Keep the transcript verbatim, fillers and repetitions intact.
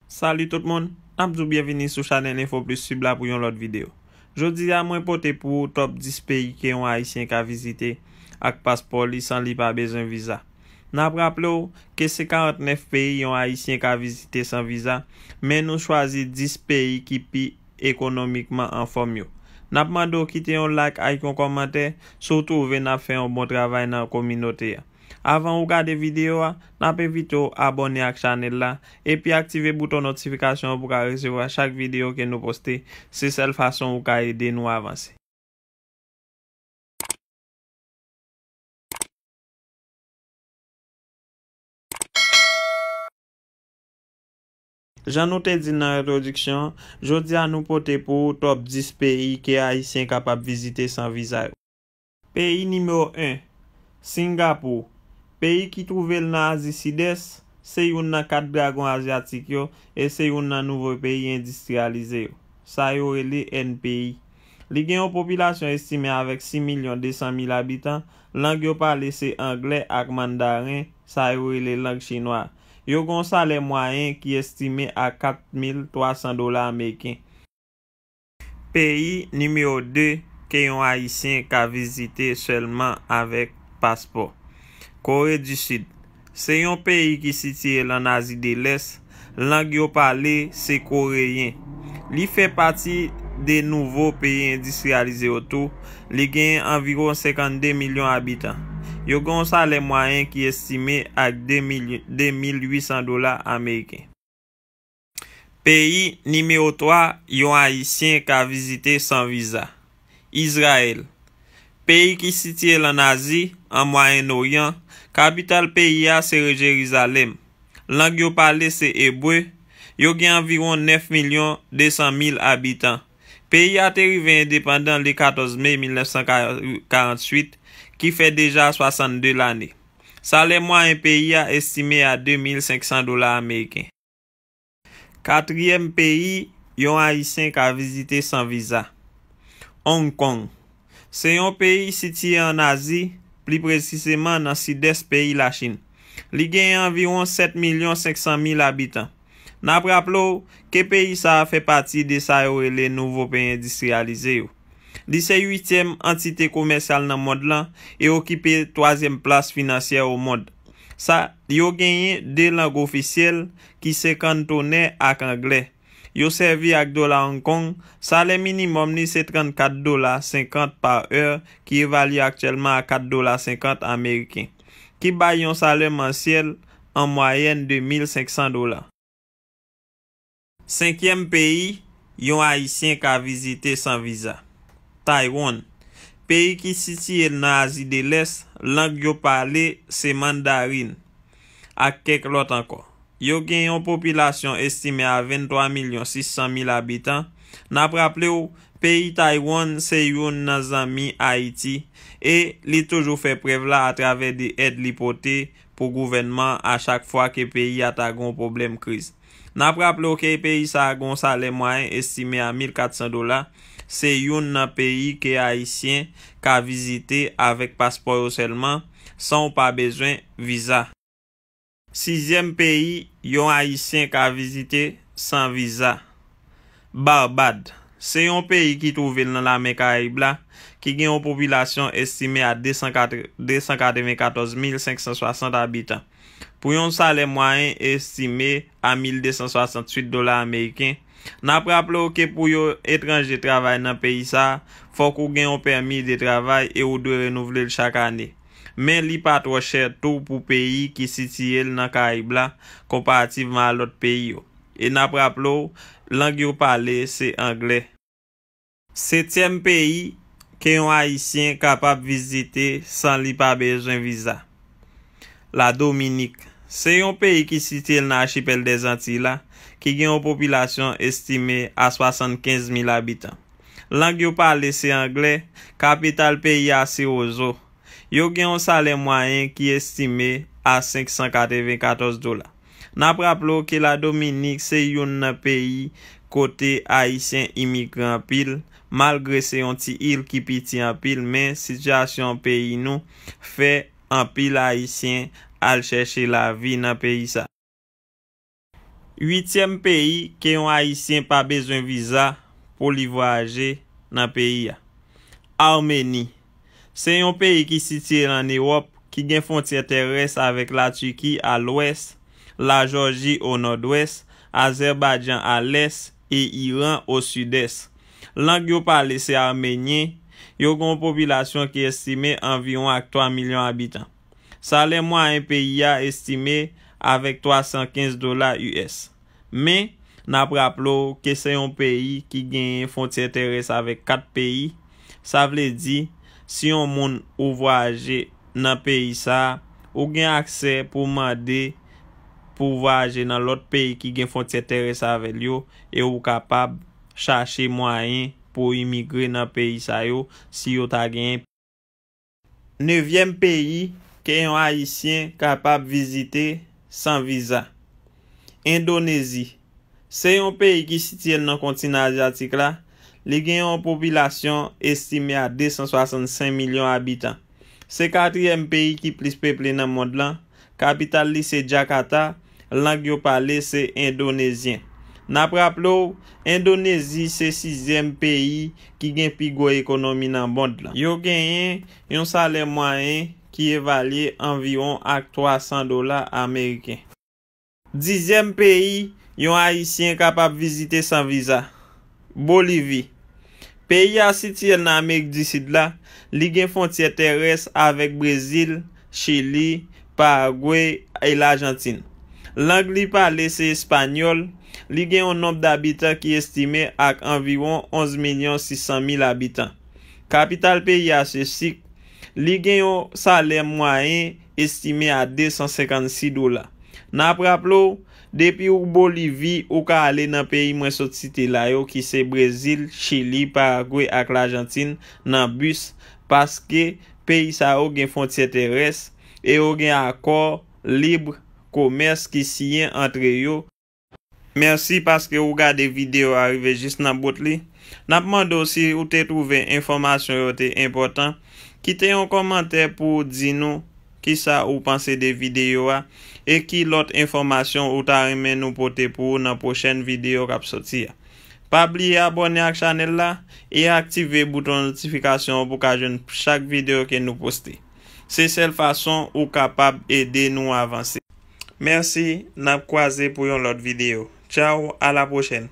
Salut tout moun, n ap di w byenvini sou chanèl Info Plus Sib la pou yon lòt videyo. Jodi a, mwen pote pou ou top dis peyi ke yon Ayisyen ka vizite ak paspò li san li pa bezwen viza. N ap raple w ke se karantnèf peyi yon Ayisyen ka vizite san viza, men nou chwazi dis peyi ki pi ekonomikman anfòm yo. N ap mande w kite yon like ak yon kòmantè si w twouve n ap fè yon bon travay nan kominote a. Avan ou gade videyo a, n ap envite w abòne ak chanèl la, epi aktive bouton notifikasyon an pou w ka resevwa chak videyo ke nou poste. Se sèl fason ou ka ede nou avanse. Jan nou te di nan entwodiksyon an, jodi a nou pote pou ou top dis peyi ke Ayisyen kapab vizite san viza yo. Peyi nimewo en, Singapou. Peyi ki twouve l nan Azi Sidès, se youn nan kat dragon azyatik yo, e se youn nan nouvo peyi endistriyalize yo. Sa yo rele N P I. Li gen yon popilasyon estime avèk sis milyon de san mil abitan, lang yo pale se anglè ak mandaren, sa yo rele lang chinwa. Yo gen yon salè mwayen ki estime a kat mil twa san dola ameriken. Peyi nimewo de ke yon Ayisyen ka vizite sèlman avèk paspò. Kore di Sid. Se yon peyi ki sitiye l ann Azi de Lès, lang yo pale se koreyen. Li fè pati de nouvo peyi endistriyalize yo tou, li gen anviwon senkannde milyon abitan. Yo gen yon salè mwayen ki estime ak de mil, de mil uit san dola ameriken. Peyi nimewo twa yon Ayisyen ka vizite san viza. Izrayèl. Peyi ki sitiye l ann Azi, an Mwayen Oryan, kapital peyi a se Jerizalèm. Lang yo pale se ebre, yo gen anviwon nèf milyon de san mil abitan. Peyi a te rive endepandan le katòz me mil nèf san karanntuit, ki fè deja swasannde lane. Salè mwayen peyi a estime a de mil senk san dola ameriken. Katriyèm peyi yon Ayisyen ka vizite san viza. Hong Kong. Se yon peyi sitiye ann Azi, pli presizeman nan sidès peyi Lachin. Li genyen anviwon sèt milyon senk san mil abitan. N ap raple w ke peyi sa a fè pati de sa yo rele nouvo peyi endistriyalize yo. Li se uityèm antite komèsyal nan mond lan e okipe twazyèm plas finansyè o mond. Sa, yo genyen de lang ofisyèl ki se kantonè ak anglè. Yo sèvi ak dola Hong Kong, salè minimòm li se trannkat dola senkant pa è, ki evalye aktyèlman a kat dola senkant ameriken, ki bay yon salè mansyèl an mwayèn de mil senk san dola. Senkyèm peyi yon Ayisyen ka vizite san viza. Taiwan. Peyi ki sitiye l nan Azi de Lès, lang yo pale se mandarin ak kèk lòt ankò. Yo gen yon popilasyon estime a venntwa milyon sis san mil abitan. N ap raple w, peyi Taiwan se youn nan zanmi Ayiti e li toujou fè prèv la atravè de èd li pote pou gouvènman a chak fwa ke peyi a ta gen yon pwoblèm kriz. N ap raple w ke peyi sa a gen yon salè mwayen estime a mil kat san dola. Se youn nan peyi ke Ayisyen ka vizite avèk paspò yo sèlman, san w pa bezwen viza. Sizyèm peyi yon Ayisyen ka vizite san viza. Barbad. Se yon peyi ki twouve l nan lamè Karayib la, ki gen yon popilasyon estime a de san katreven katòz mil senk san swasant abitan, pou yon salè mwayen estime a mil de san swasanntuit dola ameriken. N ap raple w ke pou yon etranje travay nan peyi sa a, fòk ou gen yon pèmi de travay e ou dwe renouvle l chak ane. Men li pa twò chè tou pou peyi ki sitiye l nan Karayib la, konparativman a lòt peyi yo. E n ap raple w, lang yo pale se anglè. Setyèm peyi ke yon Ayisyen kapab vizite san li pa bezwen viza. Ladominik. Se yon peyi ki sitiye l nan achipèl dèzantiy la, ki gen yon popilasyon estime a swasannkenz mil abitan. Lang yo pale se anglè, kapital peyi a se Ozo. Yo gen yon salè mwayen ki estime a senk san katreven katòz dola. N ap raple w ke Ladominik se youn nan peyi kote Ayisyen imigre anpil, malgre se yon ti il ki piti anpil, men sitiyasyon peyi nou fè anpil Ayisyen al chèche lavi nan peyi sa. Uityèm peyi ke yon Ayisyen pa bezwen viza pou li vwayaje nan peyi a. Armeni. Se yon peyi ki sitiye ann Ewòp, ki gen fwontyè terès avèk Latiki a lwès, Lajòji o nòdwès, Azèbajan a lès e Iran o sidès. Lang yo pale se amenyen. Yo gen yon popilasyon ki estime anviwon ak twa milyon abitan. Salè mwayen peyi a estime avèk twa san kenz dola U S. Men, n ap raple w ke se yon peyi ki genyen fwontyè terès avèk kat peyi. Sa vle di, si yon moun ou vwayaje nan peyi sa a, ou gen aksè pou mande pou vwayaje nan lòt peyi ki gen fwontyè terès avè l yo, e ou kapab chache mwayen pou w imigre nan peyi sa yo si yo ta genyen. Nevyèm peyi ke yon Ayisyen kapab vizite san viza. Endonezi. Se yon peyi ki sitiye nan kontinan azyatik la. Li gen yon popilasyon estime a de san swasannsenk milyon abitan. Se katriyèm peyi ki plis peple nan mond lan. Kapital li se Djakata. Lang yo pale se endonezyen. N ap raple w, Endonezi se sizyèm peyi ki gen pi gwo ekonomi nan mond lan. Yo genyen yon salè mwayen ki evalye anviwon ak twa san dola ameriken. Dizyèm peyi yon Ayisyen kapab vizite san viza. Bolivi. Peyi a sitiye nan Amerik di Sid la, li gen fwontyè terès avèk Brezil, Chili, Paragwe e Lajantin. Lang li pale se espanyòl. Li gen yon nonb dabitan ki estime ak anviwon onz milyon sis san mil abitan. Kapital peyi a se Sik. Li gen yon salè mwayen estime a de san senkannsis dola. N ap raple w, depi ou Bolivi, ou ka ale nan peyi mwen sot site la yo, ki se Brezil, Chili, Paragwe ak Lajantin, nan bis, paske peyi sa yo gen fwontyè terès e yo gen akò lib komès ki siyen antre yo. Mèsi paske ou gade videyo a rive jis nan bout li. N ap mande w si ou te twouve enfòmasyon yo te enpòtan, kite yon kòmantè pou w di nou kisa ou panse de videyo a e ki lòt enfòmasyon ou ta renmen nou pote pou ou nan pwochèn videyo k ap soti a. Pa bliye abòne ak chanèl la e aktive bouton notifikasyon an pou w ka jwenn chak videyo ke nou poste. Se sèl fason ou kapab ede nou avanse. Mèsi, n ap kwaze pou yon lòt videyo. Tchaw, a la pwochèn.